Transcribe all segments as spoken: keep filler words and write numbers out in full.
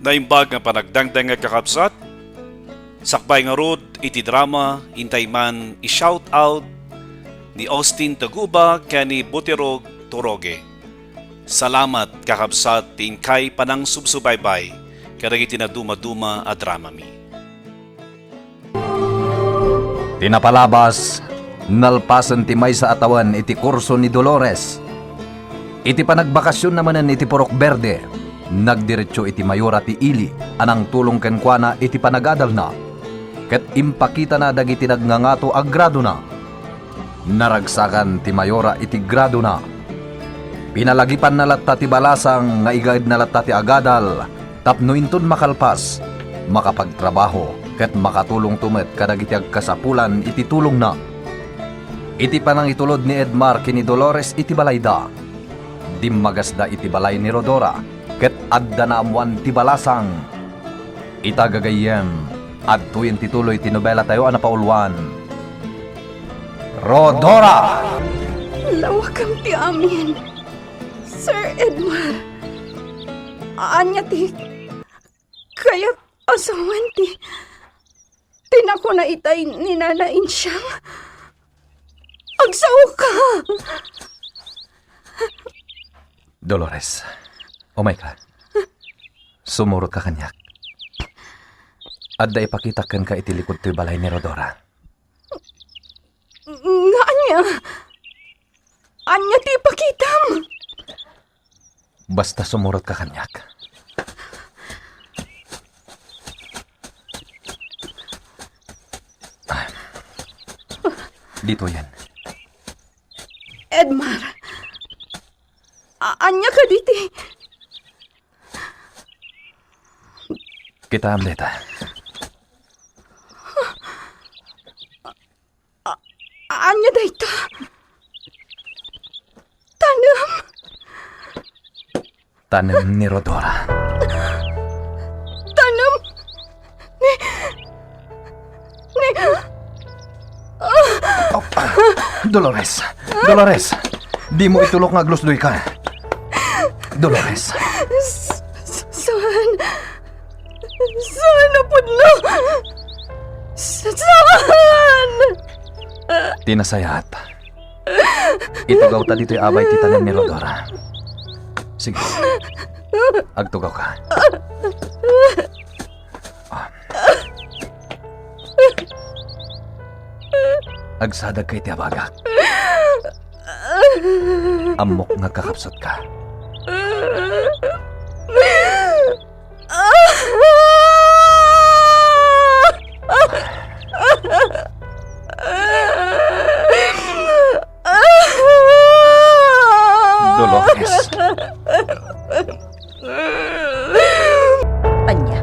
Naimbag nga panagdangdang nga kakabsat, sakbay ngarud iti drama, intay man i-shout out ni Austin Taguba ken ni Butirog Toroge. Salamat, kakabsat, ti inkay panangsubsubaybay kadagiti nadumaduma a dramami. Ti napalabas, nalpasen ti maysa a tawen iti kurso ni Dolores. Iti panagbakasionna manen iti Purok Verde, nagdiretso iti mayora ti ili a nangtulong kenkuana iti panagadalna, ket impakitana dagiti nagngangato a gradona. Naragsakan ti mayora iti gradona. Pinalagipanna latta ti balasang nga igaedna latta ti agadal tapno inton makalpas, makapagtrabaho ket makatulongto met kadagiti agkasapulan iti tulongna. Iti panangitulod ni Edmar ken ni Dolores iti balayda, dimmagasda iti balay ni Rodora ket adda naammoan ti balasang. Ita gagayyem, adtoyen ti tuloy ti nobelatayo a napauluan, Rodora! Lawakam ti amin, Sir Edmar. Ania ti kayat a sawen ti, ti nakuna itay ni Nana Insiang? Agsaoka! Dolores, umayka. Sumurotka kaniak. Adda ipakitak kenka iti likod toy balay ni Rodora. Nga ania? Ania ti ipakitam? Basta sumurotka kaniak. Ah. Ditoyen. Edmar, a-, ania kaditi? Kitaem dayta. A-, ania dayta? Tanem? Tanem ni Rodora. Tanem ni, ni, Oh, ah, Dolores! Dolores! Dimo itulok nga aglusdoyka. Dolores! S-, s-, saan? Saan a pudno? Sa-, saan? Ti nasayaat, itugawta ditoy abay ti tanem ni Rodora. Sige. Agtugawka. Ah. Agsadagka iti abagak. Ammok nga kakabsotka. Dolores. Ania?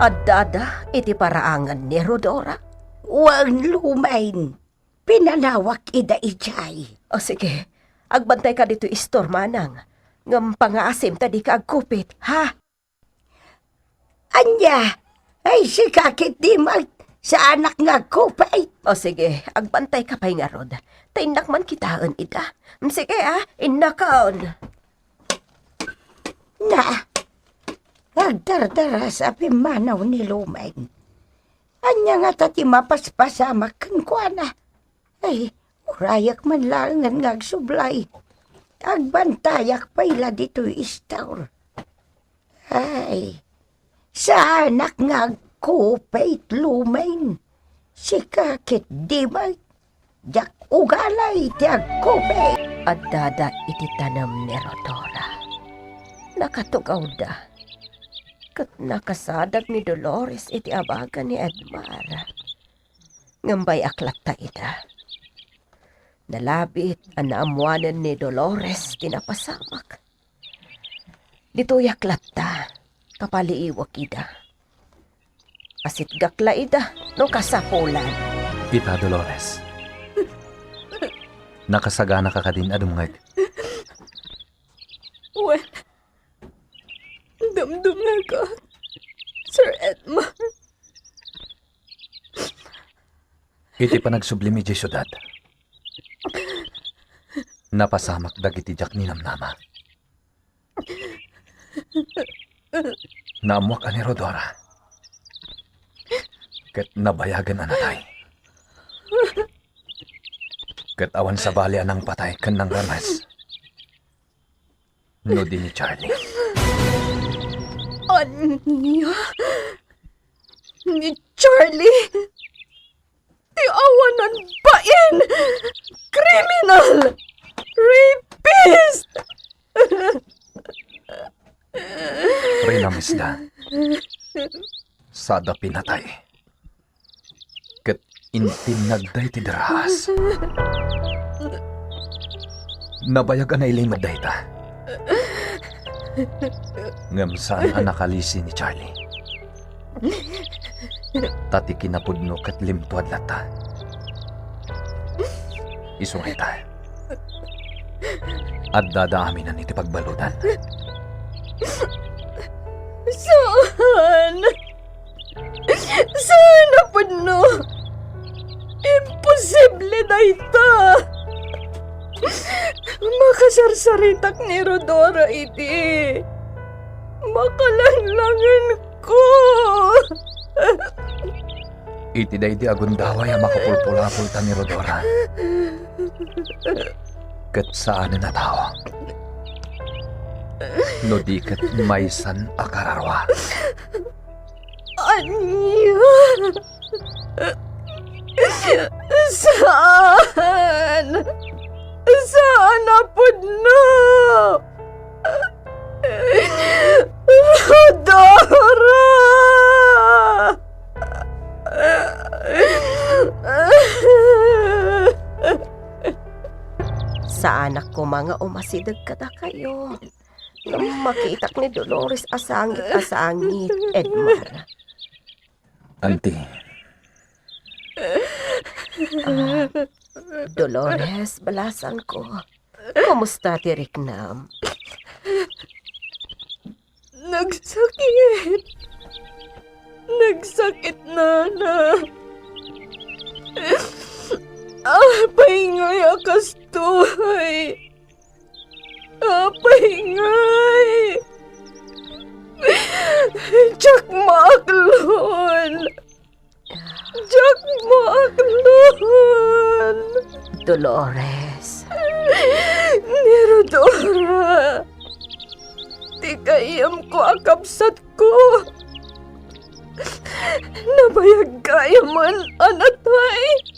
Addada iti paraangan ni Rodora? Wen, Lumain. Pinanawak ida idiay. O, sige. Agbantayka ditoy istor, manang. Ngem pangaasim ta dika agkupit, ha? Ania? Ay, sika ket di man saanak nga agkupit. O, sige. Agbantayka pay ngarud. Ta innak man kitaen ida. Sige, a. Innakon. Na, agdardarasa a pimmanaw ni Lumain. Ania ngata ti mapaspasamak kenkuana? Ay, urayak man laengen nga agsublay. Agbantayak pay la ditoy istor. Ay, saanak nga agkupit, Lumain. Sika ket di met. Diak ugali ti agkupit. Addada iti tanem ni Rodora. Nakatugawda. Ket nakasadag ni Dolores iti abaga ni Edmar. Ngem bay-ak latta ida. Nalabit a naammoanen ni Dolores ti napasamak. Ditoyak latta, kapaliiwek ida. Asitgak la ida no kasapulan. Ita, Dolores. Nakasaganaka kadin a dumngeg? Wen, dumdumngegak, Sir Edmar. Iti panagsublim idiay siudad, napasamak dagiti diak ninamnama. Naammuak a ni Rodora ket nabayagen a natay. Ket awan sabali a nangpatay ken nangrames no di ni Charlie. Ania? Ni Charlie? Ti awanan bain! Criminal! Rapist! Rinamesda. Sada pinatay. Ket intinnagda iti derraas. Nabayag a nailim met dayta. Ngem saan a nakalisi ni Charlie. Ta ti kinapudno ket limtuad latta. Isu nga ita, addada aminen iti pagbaludan. Saan! Saan a pudno! Imposible dayta! Makasarsaritak ni Rodora idi. Makalanglangenko! Iti daydi a gundaway a makapulpulapolta ni Rodora, ket saanen a tao, no di ket maysan a kararua. Ania? Saan! Saan a pudno! Rodora! Saanak koma nga umasideg kadakayo. Ngem makitak ni Dolores a sangit a sangit, Edmar. Auntie. Ah, Dolores, balasangko. Kumusta ti riknam? Nagsakit. Nagsakit, Nana. Apay ngay a kastoy? Apay ngay? Diak maaklon. Diak maaklon. Dolores. Ni Rodora. Ti gayyemko a kabsatko. Nabayag gayamen a natay.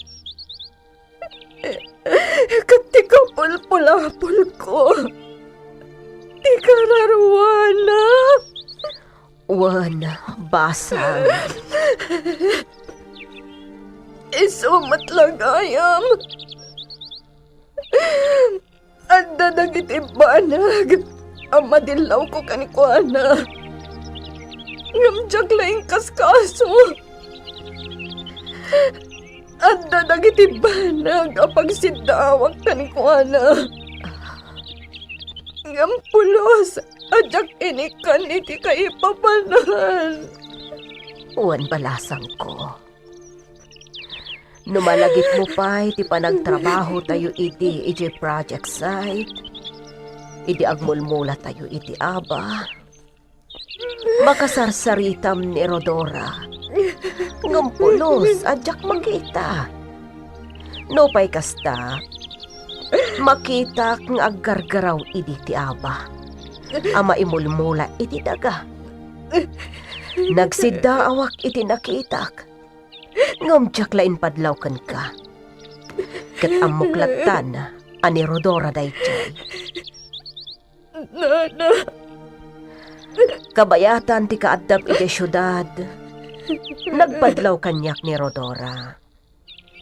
Ket ti kapulpulapolko, ti kararuana. Wen, basang. Isu met la gayam. Adda dagiti banag a madillawko kenkuana. Ngem diak la inkaskaso. Adda dagiti banag a pagsiddaawak kenkuana. Ngem pulos a diak inikkan iti kaipapanan. Wen, balasangko. No malagipmo pay ti panagtrabahotayo idi idiay project site, idi agmulmulatayo iti aba, makasarsaritam ni Rodora. Ngem pulos a diak makita. Nupay kasta, makitak nga aggargaraw idi ti aba a maimulmula iti daga. Nagsiddaawak iti nakitak. Ngem diak la impadlaw kenka. Ket ammok lattan a ni Rodora daydiay. Nana. Kabayatan ti kaaddam idiay siudad, nagpadlaw kaniak ni Rodora.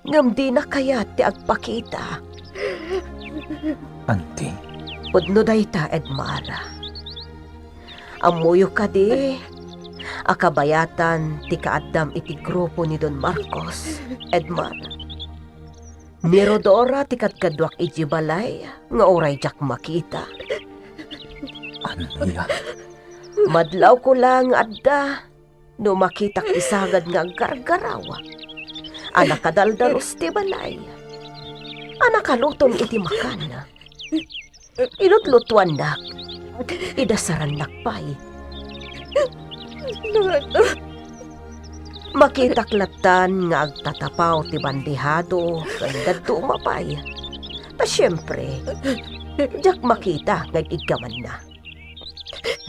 Ngem dina kayat ti agpakita. Auntie. Pudno dayta, Edmar. Ammoyo kadi a kabayatan ti kaaddam iti grupo ni Don Marcos, Edmar. Ni Rodora ti kadkaduak idiay balay nga uray diak makita. Ania? Madlawko la nga adda no makitak ti sagad nga aggargaraw a nakadaldalos ti balay, a nakaluton iti makan. Ilutlutuannak, idasarannak pay. Makitak lattan nga agtatapaw ti bandihado ken dadduma pay. Ta siempre, diak makita nga ig-iggamanna.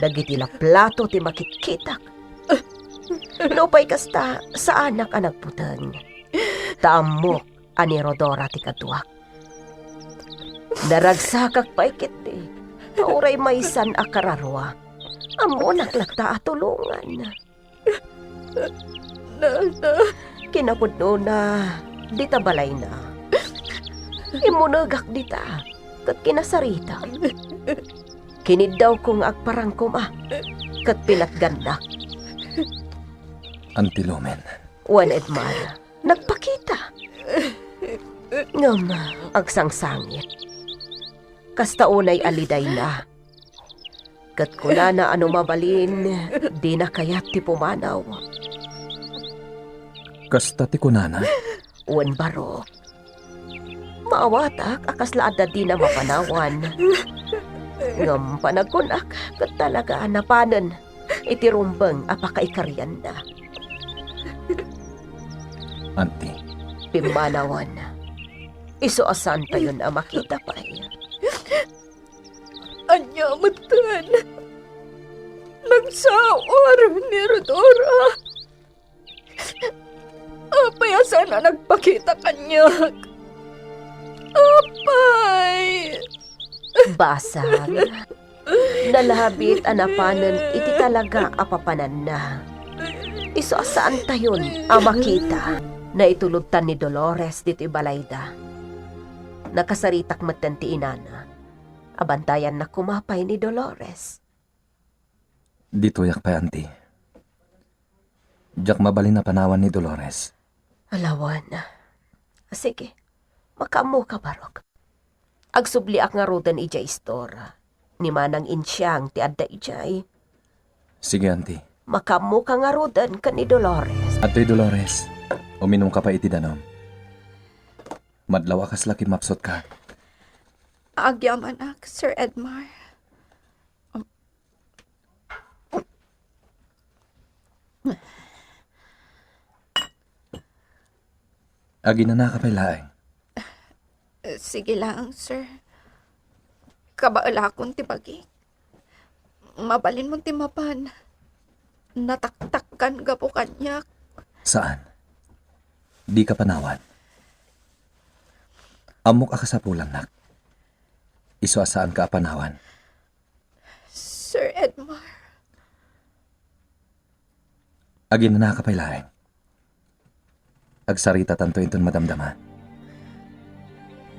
Dagiti la plato ti makitkitak. Nupay kasta, saanak a nagbuteng. Ta ammok a ni Rodora ti kaduak. Naragsakak pay ketdi, ta uray maysan a kararua, ammonak latta a tulongan. Nana. Kinapudnona, dita balayna. Immunegak dita, ket kinasaritak. Kiniddawko nga agparang koma, ket pinatgannak. Anti Lumen. Wen Edmar, nagpakita. Ngem, agsangsangit. Kasta unay a lidayna. Ket kunana a no mabalin, dina kayat ti pumanaw. Kasta ti kunana? Wen, barok. Maawatak a kasla adda dina mapanawan. Ngem panagkunak ket talaga napanen iti rumbeng a pakaikarianna. Anti. Pimmanawan. Isu a saantayon a makita pay. Ania metten? Nagsaor ni Rodora. Apay a saan a nagpakita kaniak? Apay! Basag. Nalabit a napanen iti talaga a papananna. Isu a saantayon a makita. Naitulodtan ni Dolores ditoy balayda. Nakasaritak metten ti inana. Abantayannak koma pay ni Dolores. Ditoyak pay, Anti. Diak mabalin a panawan ni Dolores. Alawan. Sige, makaammoka, barok. Agsubliak ngaruden idiay istor. Ni Manang Insiang ti adda idiay. Sige, Anti. Makaammoka ngaruden ken ni Dolores. Adtoy Dolores. Uminumka pay iti danum. Madlaw a kasla kimmapsutka. Agyamanak, Sir Edmar. Aginanaka pay laeng. Sige lang, sir. Kabaelakon ti bagik. Mabalinmo ti mapan. Nataktakkan gapu kaniak. Saan? Dika panawan. Ammok a kasapulannak. Isu a saanka a panawan. Sir Edmar. Aginanaka pay laeng. Agsaritatanto inton madamdama.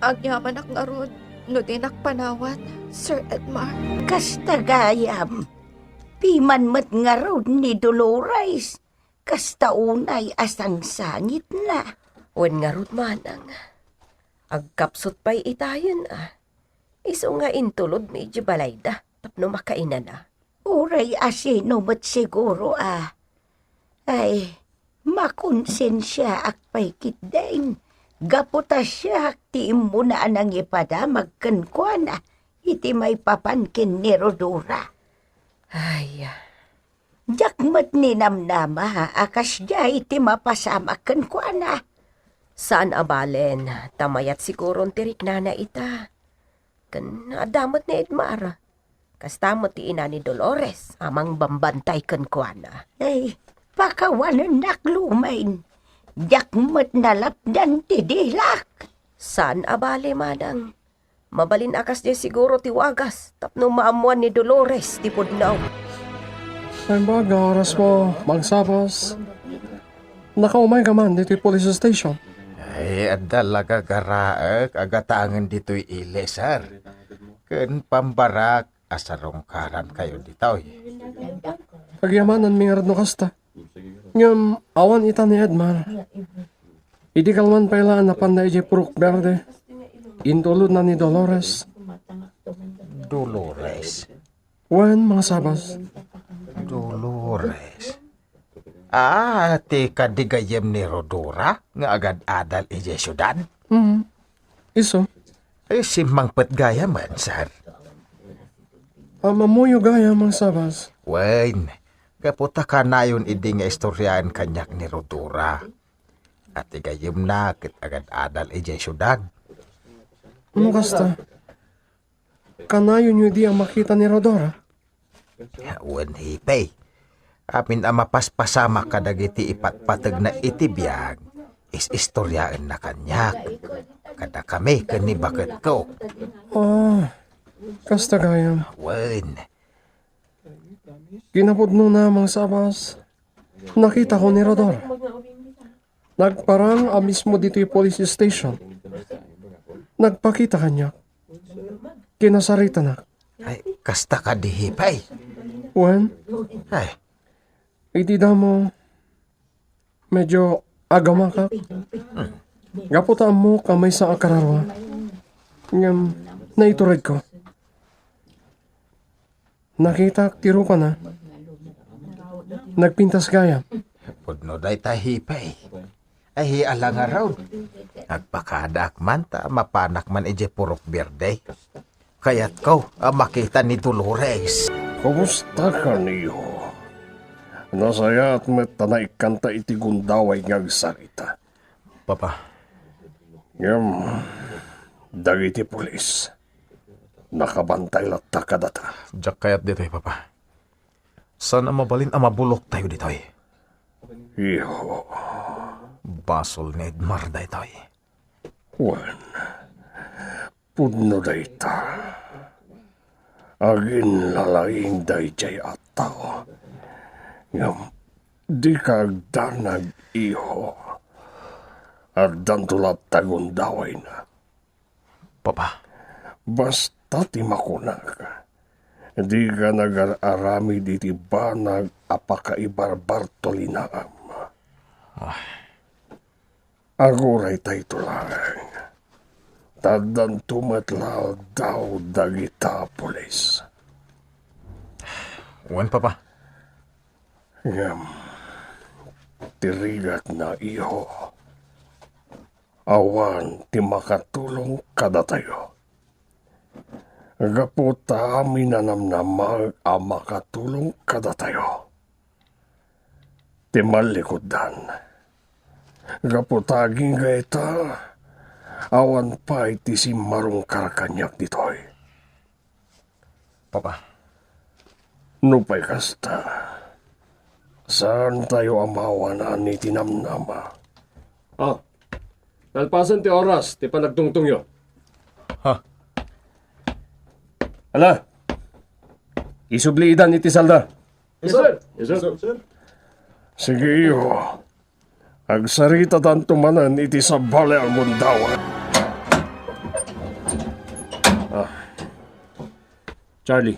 Agyamanak ngarud no dinak panawat, Sir Edmar. Kasta gayam, piman met ngarud ni Dolores, kasta unay a sangsangitna. Wen ngarud, manang, agkapsut pay itayen a. Isu nga intulodmi idiay balayda tapno makainana. Uray asino met siguro a. Ay, makonsensiaak pay ketdin. Gapu ta siak ti immuna a nangipadamag kenkuana iti maipapan ken ni Rodora. Ay, ah. Diak met ninamnama a kasdiay ti mapasamak kenkuana. Saan a balen, ta mayat siguron ti riknana ita. Ken adda met ni Edmar. Kasta met ti ina ni Dolores a mangbambantay kenkuana. Ay, pakawanennak, Lumen. Diak met nalapdan ti dilak. Saan a bale, manang. Mabalin a kasdiay siguro ti wagas tapno maammoan ni Dolores ti pudno. Naimbag nga orasmo, Mang Sabas. Nakaumayka man ditoy police station? Ay, adda la gagaraek a gatangen ditoy ili, sir. Ken pambarak a sarungkarankayo ditoy. Agyamananmi ngarud no kasta. Ngem awan ita ni Edmar. Idi kalman pay la a napanna idiay Purok Berde, intulodna ni Dolores. Dolores? Wen, Mang Sabas. Dolores. Ah, ti kadi gayyem ni Rodora nga agad-adal idiay siudad? Mm. Isu. Ay, simmangpet gayam, sir. Ammoyo gayam, Mang Sabas. Wen, gapu ta kanayon idi nga istoriaen kaniak ni Rhodora. Ti gayyemna ket agad-adal idiay siudad. No kasta, kanayonyo idi a makita ni Rhodora? Wen, Hepe. Amin a mapaspasamak kadagiti ipatpategna iti biag, is-istoriaenna kaniak. Kadakami ken ni baketko. Ah, kasta gayam. Wen. Kinapudnona, Manong Sabas, nakitako ni Rhodora. Nagparang a mismo ditoy police station. Nagpakita kaniak. Kinasaritanak. Ay, kasta kadi, Hepe. Wen? Ay. Iti damo, medyo agamakak. Gapu ta ammok a maysa a kararua. Ngem, naituredko. Nakitak ti rupana. Nagpintas gayam. Pudno dayta, Hepe. Ay, ala ngarud. Agpakadaak man ta mapanak man idiay Purok Berde. Kayatko a makita ni Dolores. Kumusta kaniyo? Nasayaat met ta naikkanta iti gundaway nga agsarita. Papa. Ngem, dagiti pulis, nakabantay latta kadata. Diak kayat ditoy, Papa. Saan a mabalin a mabuloktayo ditoy? Iyo. Basol ni Edmar daytoy. Wen, pudno dayta. Aginlalaingda idiay a tao. Ngem, dika agdanag, iho. Addanto latta gundawayna. Papa. Basta ti makunak, dika nagar-aramid iti banag a pakaibarbartolinaam. Ah. Aguray tayto laeng. Ta addanto met la aldaw dagita a pulis. Wen, Papa. Ngem, ti rigatna, iho, awan ti makatulong kadatayo. Gapu ta amin a namnamag a makatulong kadatayo. Ti mallikuddan. Gapu ta agingga ita, awan pay ti simmarungkar kaniak ditoy. Papa. Nupay kasta, saantayo a maawanan iti namnama. Ah, nalpasen ti oras ti panagtungtongyo. Ha? Ala, isubliidan iti salda. Yes, sir. Yes, sir. Sige, iho. Agsaritatanto manen iti sabali a gundaway. Ah. Charlie,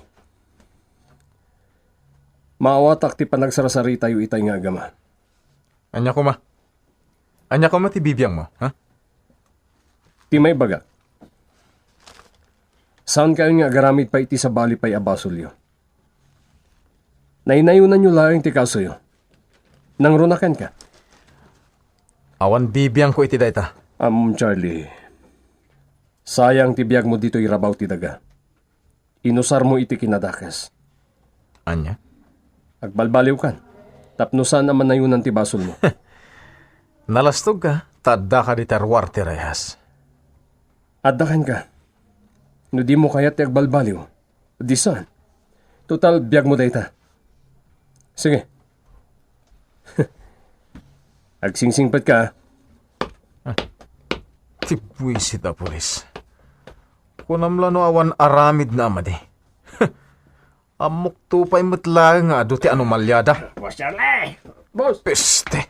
maawatak ti panagsarsaritayo itay nga agama. Ania koma? Ania koma ti bibiangmo, ha? Ti maibagak, saankayon nga agaramid pay iti sabali pay a basolyo. Naynayonanyo laeng ti kasoyo. Nangruna kenka. Awan bibiangko iti dayta. Ammom, Charlie, sayang ti biagmo ditoy rabaw ti daga. Inusarmo iti kinadakes. Ania? Agbalbaliwkan, tapno saan a manayonan ti basolmo. Nalastogka, ta addaka ditoy ruar ti rayas. Adda kenka. No dimo kayat ti agbalbaliw, di saan. Total, biagmo dayta. Sige. Agsingsingpetka, a. Ah, ti buisit a pulis. Kunam la no awan aramidna a madi. Ammokto pay met laeng nga adu ti anomaliada. Boss Charlie! Boss! Peste!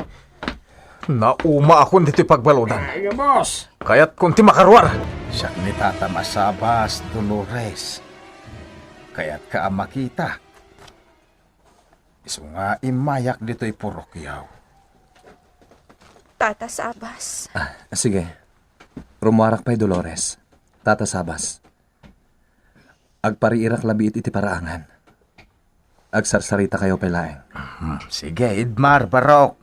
Naumaakon ditoy pagbaludan. Ay, boss! Kayatkon ti makaruar! Siak ni Tata Masabas, Dolores. Kayatka a makita. Isu nga immayak ditoy purokyo. Tata Sabas. Ah, sige. Rummuarak pay, Dolores. Tata Sabas. Agpariirak labiit iti paraangan. Agsarsaritakayo pay laeng. Mhm. Sige, Edmar, Barok.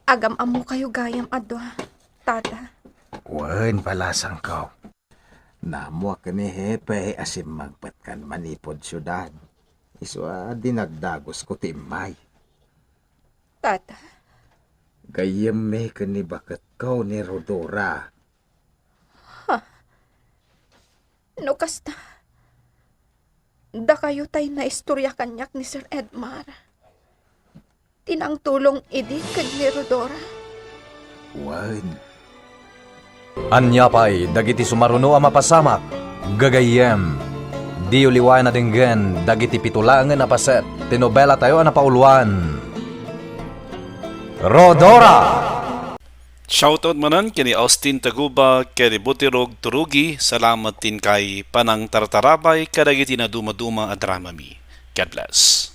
Agam-ammokayo gayam a dua, Tata. Wen, balasangko. Naammoak ni Hepe a simmagpetkan manipud siudad. Isu a dinagdagosko ti immay. Tata? Gayyemmi ken ni baketko ni Rodora. Ha? No kasta, dakayo tay naistorya kaniak ni Sir Edmar. Ti nangtulong idi ken ni Rodora. Wen. Ania pay dagiti sumaruno a mapasamak? Gagayyem, diyo liwayan a denggen dagiti pito laengen a paset ti nobelatayo a napauluan, Rodora! Shoutout manen ken ni Austin Taguba ken ni Butirog Turugi, salamat ti inkay panangtartarabay kadagiti nadumaduma a dramami. God bless.